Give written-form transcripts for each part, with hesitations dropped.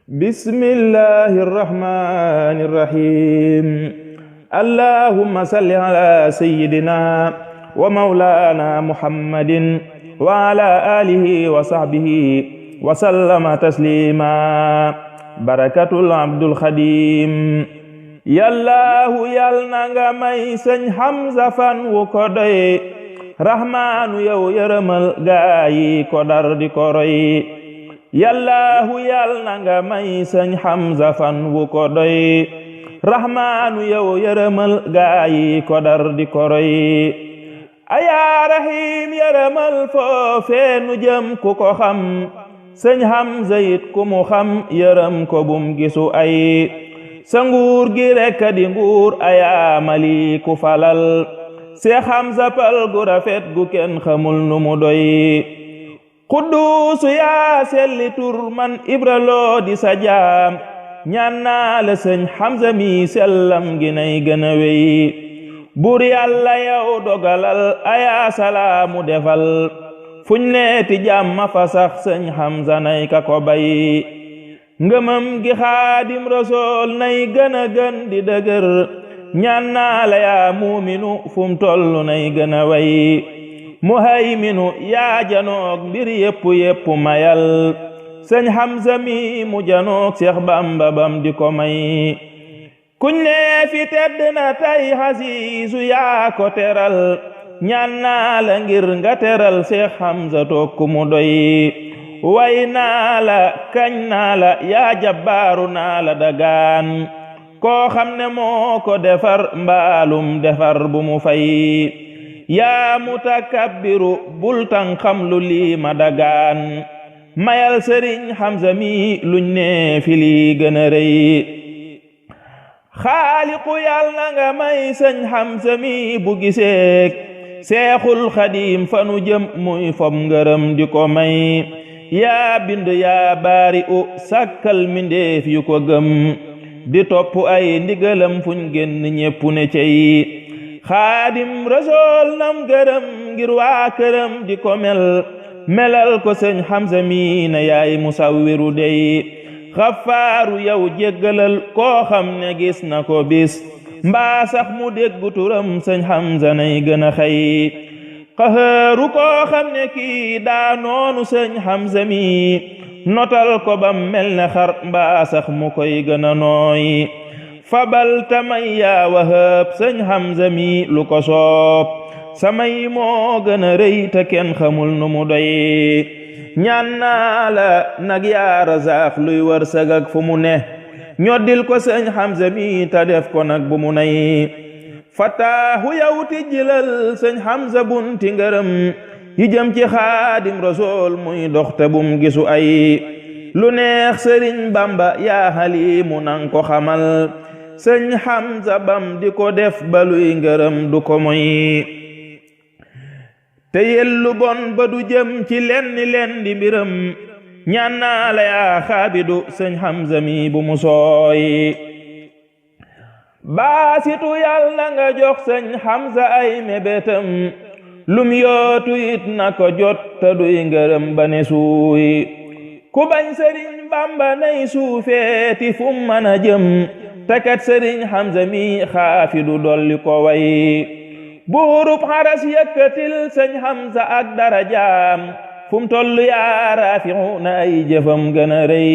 bismillahir rahmanir rahim allahumma salli ala sayyidina wa maulana muhammadin wa ala alihi wa sahbihi wa sallama taslima barakatul abdul khadim yallahu yal na nga may sëñ Hamza fan wu ko doy rahmaanu yow yërëmal gaayi ko dar di ko roy yallahu yal na nga may sëñ Hamza fan wu ko doy rahmaanu yow yërëmal gaayi ko dar di ko roy ayaa rahim yërëmal foofee nu jëm ku ko xam sëñ Hamza it ku mu xam yërëm ko bum gisu ay sa nguur gi rekk di nguur ayaa maliku falal Seex Hamza pal gu rafet gu kenn xamul nu mu doy Quddus yaa selli tur man Ibra Lo di sa jaam ñaan naa la sëñ Hamza mi sellam gi nay gën a wey buur yàlla yow dogalal ayaa salaamu defal fuñ neeti jàmma fa sax sëñ Hamza nay ka ko bay ngëmam gi Xaadim Rasuul nay gën a gën di dëgër ñaan naa la yaa muuminu fum tollu nay gën a way muhayminu yaa janoog mbir yépp mayal sëñ Hamza mi mu janoog Seex Bamba bam di ko may kuñ ne fi tedd na tay Hasiisu yaa ko teral ñaan naa la ngir nga teral Seex Hamza toog ku mu doy way naa la kañ naa la yaa jabbaaru naa la dagaan koo xam ne moo ko defar mbaalum defar bu mu fay yaa mutakabbiru bul tan xam lu lii ma dagaan mayal sëriñ Hamza mi luñ ne fi lii gën a rëy xaaliqu yàlla na nga may sëñ Hamza mi bu giseek Seexul Xadiim fanu jëm muy fob ngërëm di ko may yaa bind yaa baari u sàkkal mindeef yu ko gëm di topp ay ndigalam fuñ génn ñépp ne cey Xaadim Rasuul nam gërëm ngir waa këram di ko melal ko sëñ Hamza mi na yaay musawwiru dey xafaaru yow jéggalal koo xam ne gis na ko bis mbaa sax mu déggu turam sëñ Hamza nay gën a xëy xahaaru koo xam ne kii daa noonu sëñ Hamza mi notal ko bam mel ne xar mbaa sax mu koy gën a nooy fabal tamay yaa wahab sëñ Hamza mi lu ko soob samay moo gën a rëy te kenn xamul nu mu doy ñaan naa la nag yaa razaax luy wërsëg ak fu mu ne ñoddil ko sëñ Hamza mi ta def ko nag bu mu nay fataahu yow tijjilal sëñ Hamza bunti ngërëm yi jëm ci Xaadim Rasuul muy dox te bum gisu ay lu neex sëriñ Bamba yaa Haliimu nang ko xamal sëñ Hamza bam di ko def baluy ngërëm du ko moy te yellu bon ba du jëm ci lenn di mbiram ñaan naa la yaa xaabidu sëñ Hamza mi bu mu sooy baasitu yàlla na nga jox sëñ Hamza ay mébétam lum yootu it na ko jot te duy ngërëm ba ne suuy ku bañ sëriñ Bamba nay suufeeti fum mën a jëm takat sëriñ Hamza mi xaafidu dolli ko way buurub xaras yëkkatil sëñ Hamza ak darajaam fum tollu yaa raafi'u na ay jëfam gën a rëy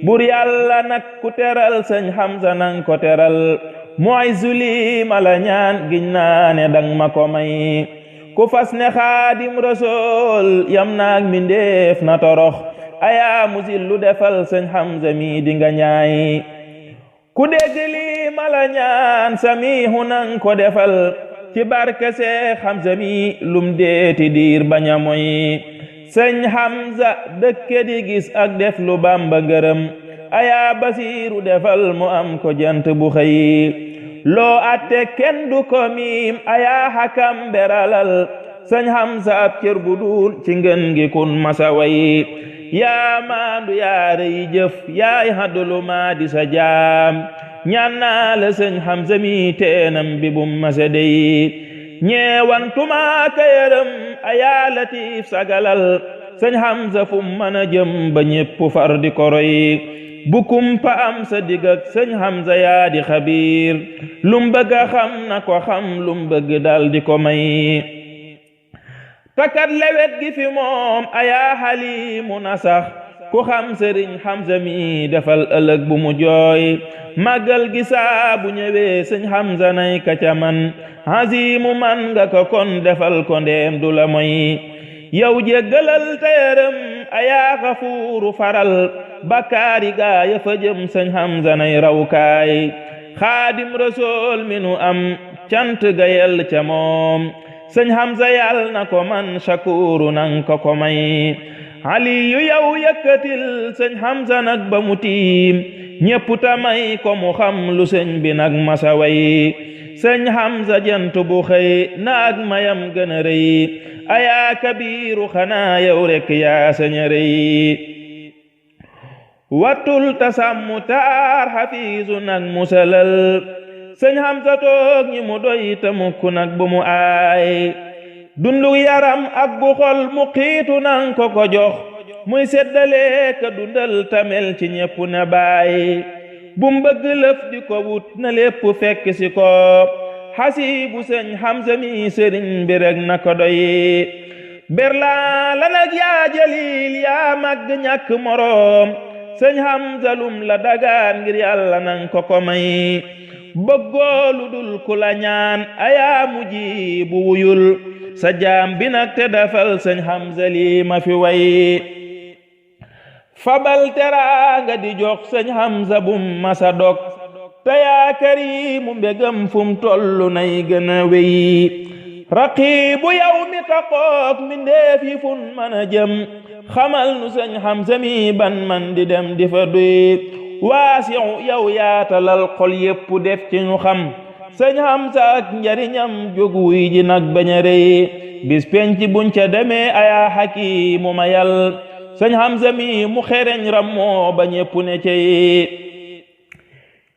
bur yàlla nag ku teral sëñ Hamza nang ko teral mooy zuli ma la ñaan giñ naa ne dang ma ko may ku fas ne Xaadim Rasuul yam naag mindeef na torox ayaa musil lu defal sëñ Hamza mi di nga ñaay ku dégg lii ma la ñaan samihu nang ko defal ci barke Seex Hamza mi lum deeti diir baña moy sëñ Hamza dëkke di gis ak def lu Bamba ngërëm ayaa basiiru defal mu am ko jant bu xëy loo atte kenn du ko miim ayaa hakam beralal sëñ Hamza ab cër bu duun ci ngën gi kun masa way yaa maandu yaa rëy jëf yaay hadlu maa di sa jaam ñaan naa la sëñ Hamza mi teenam bi bum masa dey ñeewantuma ka yërëm ayaa latiif sagalal sëñ Hamza fu mën a jëm ba ñépp far di ko roy bukum pa am sa digg ak sëñ Hamza yaa di xabiir lum bëgg a xam na ko xam lum bëgg dal di ko may takat lewet gi fi moom ayaa xalimu na sax ku xam sëriñ Hamza mi defal ëllëg bu mu jooy màggal gi saa bu ñëwee sëñ Hamza nay ka ca man azimu man nga ko kon defal ko ndeem du la moy yow jéggalal te yërëm ayaa xafuuru faral bakkaari gaa ya fa jëm sëñ Hamza nay rawkaay xaadim rasool mi nu am cant ga yell ca moom sëñ Hamza yàll na ko man shakuru nang ko may aliyu yow yëkkatil sëñ Hamza nag ba mu tiim ñépp ta may ko mu xam lu sëñ bi nag masa way sëñ Hamza jant bu xëy naag mayam gën a rëy ayaa kabiiru xanaa yow rekk yaa sëñ a rëy wattul tasammu taar xafiisu nag musalal sëñ Hamza toog ñi mu doy ta mukk nag bu mu aay dundu yaram ak bu xol mu xiitu nang ko jox muy seddale ka dundal tamel ci ñépp na baay bu mbëgg lëf di ko wut na lépp fekk si ko xasiibu sëñ Hamza mi sëriñ bi rek na ko doy berlaa la nag yaa jalil yaa màgg ñàkk moroom sëñ Hamza lum la dagaan ngir yàlla nang ko may bëggoolu dul ku la ñaan ayaa mujibu wuyul sa jaam bi nag te dafal sëñ Hamza lii ma fi way fabal teraanga di jox sëñ Hamza bum masa dog te yaa karimu mbégam fum tollu nay gën a wey raqiibu yow mi taqook mi ndeef yi fun mën a jëm xamal nu sëñ Hamza mi ban man di dem di fa duy waasiu yow yaatalal xol yépp def ci ñu xam sëñ Hamza ak njariñam jóg wuy ji nag bañ a rëy bis penc buñ ca demee ayaa hakimu ma yal sëñ Hamza mi mu xereñ rammoo ba ñépp ne cey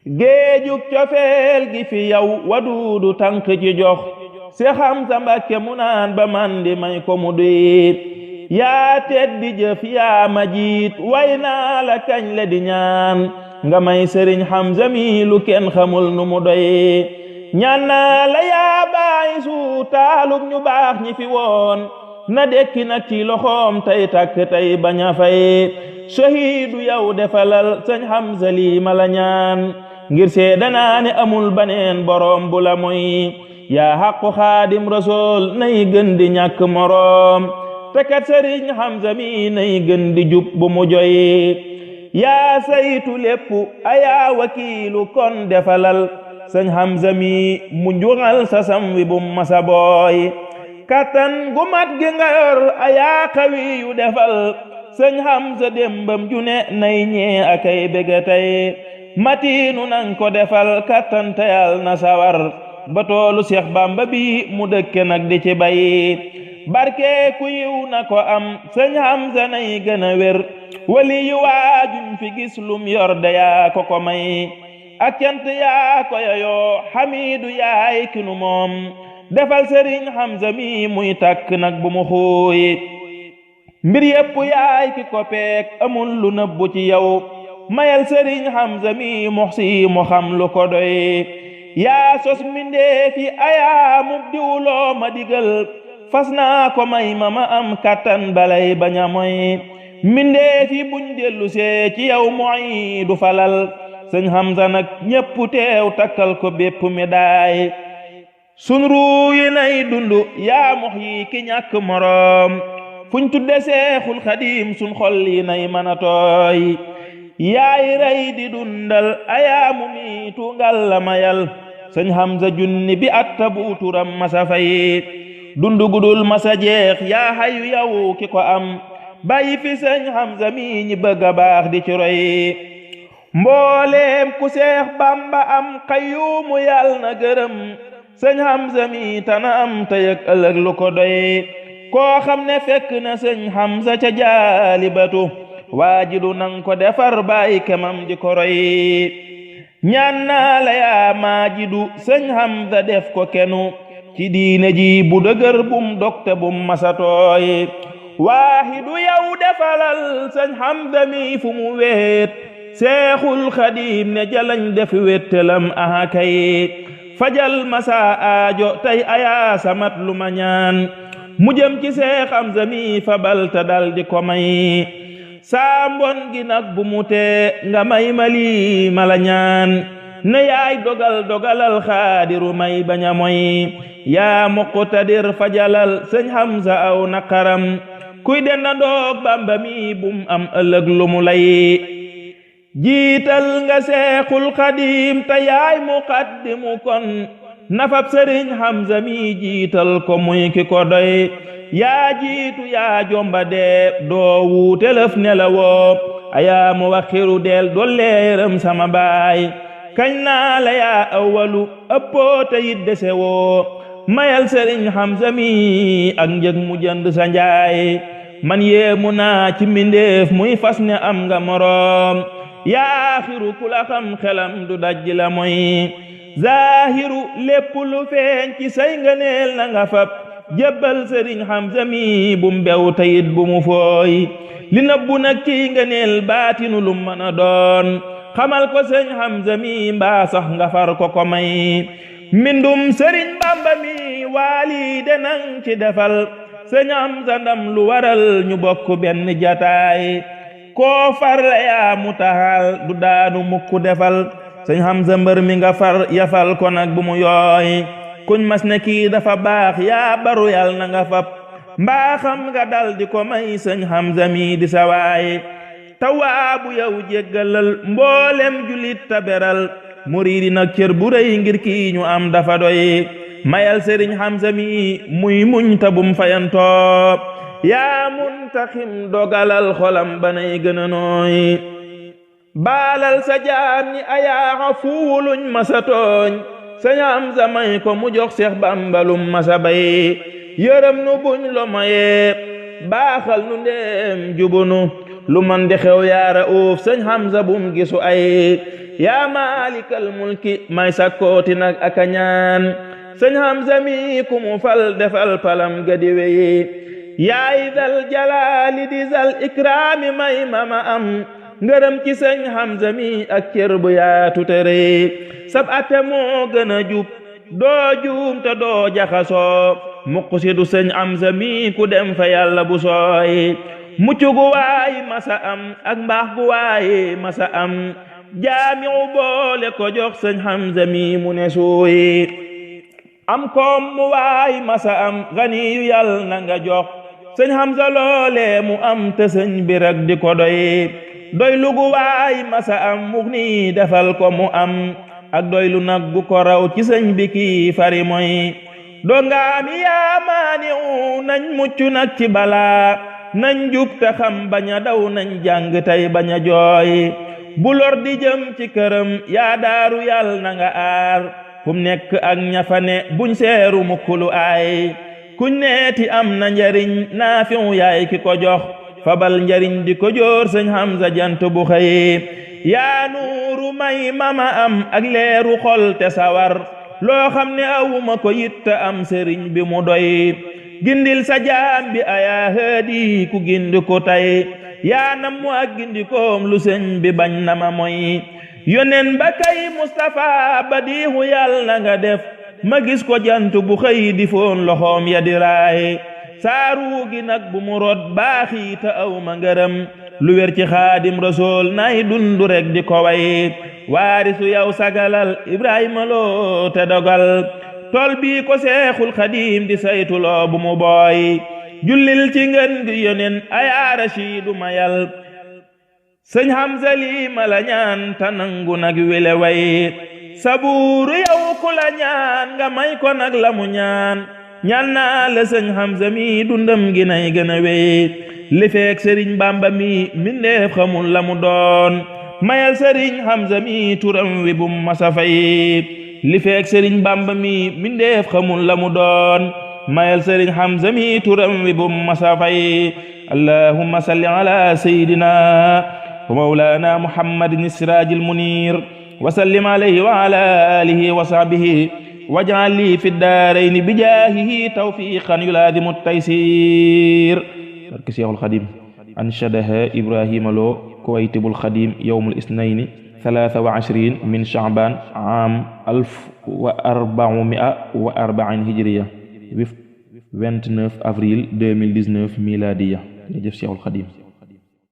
géejug cofeel gi fi yow waduudu tànk ci jox Seex Hamza Mbàkke mu naan ba man di may ko mu duy yaa teddi jëf yaa ma jiit way naa la kañ la di ñaan nga may sëriñ Hamza mi lu kenn xamul nu mu doy ñaan naa la yaa baay su taalug ñu baax ñi fi woon na dekki nag ci loxoom tay takk tay bañ a fay shahiidu yow defalal sëñ Hamza lii ma la ñaan ngir seedanaa ne amul baneen boroom bu la moy yaa xaqu xaadim rasool nay gën di ñàkk moroom tekat sëriñ Hamza mi nay gën di jub bu mu joy yaa saytu lépp ayaa wakiilu kon defalal sëñ Hamza mi mu njuxal sa sam wi bu masa booy kattan gu mat gi nga yor ayaa xawi yu defal sëñ Hamza dembam ju ne nay ñee akay bége tey matiinu nang ko defal kattan teyal na sawar ba toolu Seex Bamba bi mu dëkke nag di ci bay barke ku yiw na ko am sëñ Hamza nay gën a wér wali yu waajuñ fi gis lum yor de yaa ko may ak cant yaa ko yayoo Hamidu yaay kinu moom defal sëriñ Hamza mi muy tàkk nag bu mu xuuy mbir yépp yaay ki ko peek amul lu nëbbu ci yow mayal sëriñ Hamza mi muxsi mu xam lu ko doy yaa sos mbindeefi ayaa mub diwloo ma digal fas naa ko may ma am kattan balay baña moy mbindeefi buñ dellu see ci yow mooy du falal sëñ Hamza nag ñépp teew takkal ko bépp médaay sun ruu yi nay dundu yaa mox yi ki ñàkk moroom fuñ tudde Seexul Xadiim sun xol yi nay mana tooy yaay rey di dundal ayaa mu miitu ngal la mayal sëñ Hamza junni bi atta buuturam masa fay dundu gudul masa jeex yaa hayu yow ki ko am bàyyi fi sëñ Hamza mi ñi bëgg a baax di ci roy mbooleem ku Seex Bamba am Qayyuumu yàlla na gërëm sëñ Hamza mi tana am tey ak ëllëg lu ko doy koo xam ne fekk na sëñ Hamza ca jaalibatu waajidu nang ko defar bàyyi kemam di ko roy ñaan naa la yaa maajidu sëñ Hamza def ko kenu ci diine ji bu dëgër bum dokte bum masatooy waahidu yow defalal sëñ Hamza mi fu mu weet seexul xadim ne jalañ def wéttalam aha kay fajal masa aajo tey ayaa samat lu ma ñaan mu jëm ci Seex Hamza mi fabal ta dal di ko may saa mbon gi nag bu mu tee nga may mali mala ñaan ne yaay dogalal xaadiru may baña moy yaa muqtadir fajalal sëñ Hamza aw naqaram kuy denda ndoog Bamba mi bum am ëllëg lu mu lay jiital nga seexul xadim te yaay muqaddimu kon nafab sëriñ Hamza mi jiital ko muy ki ko doy yaa jiitu yaa jomba dee doo wuute lëf ne la woo ayaa mu waxiru del dolleeram sama baay kañ naa la yaa awwalu ëppoo te yit dese woo mayal sëriñ Hamza mi ak njëg mu jënd sa njaay man yéemu naa ci mbindeef muy fas ne am nga moroom yaa xiru ku la xam xelam du dajji la moy zaahiru lépp lu feeñ ci say ngëneel na nga fab jébbal sëriñ Hamza mi bum bew tayit bu mu fooy li nëbbu nag ci ngëneel baatinu lu mën a doon xamal ko sëriñ Hamza mi mbaa sax nga far ko ko may mbindum sëriñ Bamba mi waali de nang ci defal sëriñ Hamza ndam lu waral ñu bokk benn jataay koo far la yaa mu taxal du daanu mukk defal sëriñ Hamza mbër mi nga far yafal ko nag bu mu yooy kuñ mas ne kii dafa baax yaa baru yal na nga fab mbaaxam nga dal di ko may sëriñ Hamza mi di sawaay tawaabu yow jéggalal mboolem julit taberal muriidi nag cër bu rëy ngir kii ñu am dafa doy mayal sëriñ Hamza mi muy muñ tabum fayantoo yaa muntaxim dogalal xolam banay gën a nooy baalal sa jaam ñi ayaa fuuluñ masa tooñ sëñ Hamza may ko mu jox Seex Bambalum masa bay yërëm nu buñ lo mayee baaxal nu ndeem jubunu lu man de xew yaara uuf sëñ Hamza bum gisu ay yaa maalikal mulki may sakkooti nag aka ñaan sëñ Hamza mi ku mu fal defal palam gadi weyi yaay dal jalaali di zal ikraami may mama am ngërëm ci sëñ Hamza mi ak cër bu yaatu tere sab ate moo gën a jub doo juum te doo jaxasoo muqsidu sëñ Hamza mi ku dem fa yàlla bu sooy mucc gu waay masa am ak mbaax gu waay masa am jaamiu boole ko jox sëñ Hamza mi mu ne suuy am koom mu waay masa am ganiyu yàlla na nga jox sëñ Hamza loole mu am te sëñ bi rek di ko doy lugu waay masa am mug ni defal ko mu am ak doy lu nag gu ko raw ci sëñ bi kii fari moy dongaami yaa maaniu nañ mucc nag ci balaa nañ jub te xam bañ a daw nañ jàng tey bañ a jooy bu lor di jëm ci këram yaa daaru yàlla na nga aar fu mu nekk ak ñafane buñ seeru mukkulu ay kuñ neeti am na njariñ naafiu yaay ki ko jox fabal njariñ di ko joor sëñ Hamza jant bu xëy yaa nuuru may mama am ak leeru xol te sawar loo xam ne awuma ko yitta am sëriñ bi mu doy gindil sa jaam bi ayaa hëdi ku gindi ko tay yaa nam mu ak gindi koom lu sëñ bi bañ na ma moy yonen ba kay Mustafa badiihu yàlla na nga def ma gis ko jant bu xëy di foon loxoom ya di raay saaru gi nag bu mu rot baaxi ta aw ma ngërëm lu wér ci Xaadim Rasuul nay dundu rek di ko way waarisu yow sagalal Ibrahima loo te dogal tol bii ko Seexul Xadim di saytuloo bu mu booy jullil ci ngën gi yonen ayaa Rashiidu mayal sëñ Hamza lii ma la ñaan ta nangu nag wile way sabuuru yow ku la ñaan nga may ko nag la mu ñaan naa la sëñ Hamza mi dundam gi nay gën a wey li feek sëriñ Bamba mi mindeef xamul la mu doon mayal sëriñ Hamza mi turam wi bum masa fay li feek sëriñ Bamba mi mindeef xamul la mu doon mayal sëriñ Hamza mi turam wi bum masa fay allahumma salli ala sayyidina wa mawlana muhammadin sirajil munir wa sallim alayhi wa ala alihi wa sahbihi waj'al li fi daarayni bijaahihi tawfiqan yulazimu taysir barke Seexul Xadim anshadaha Ibrahima Lo Kuwaytibul Xadim yowmul isnayni 23 min Sha'ban am 1440 hijriya 29 avril 2019 miladiya. jërëjëf Cheikhul Xadim.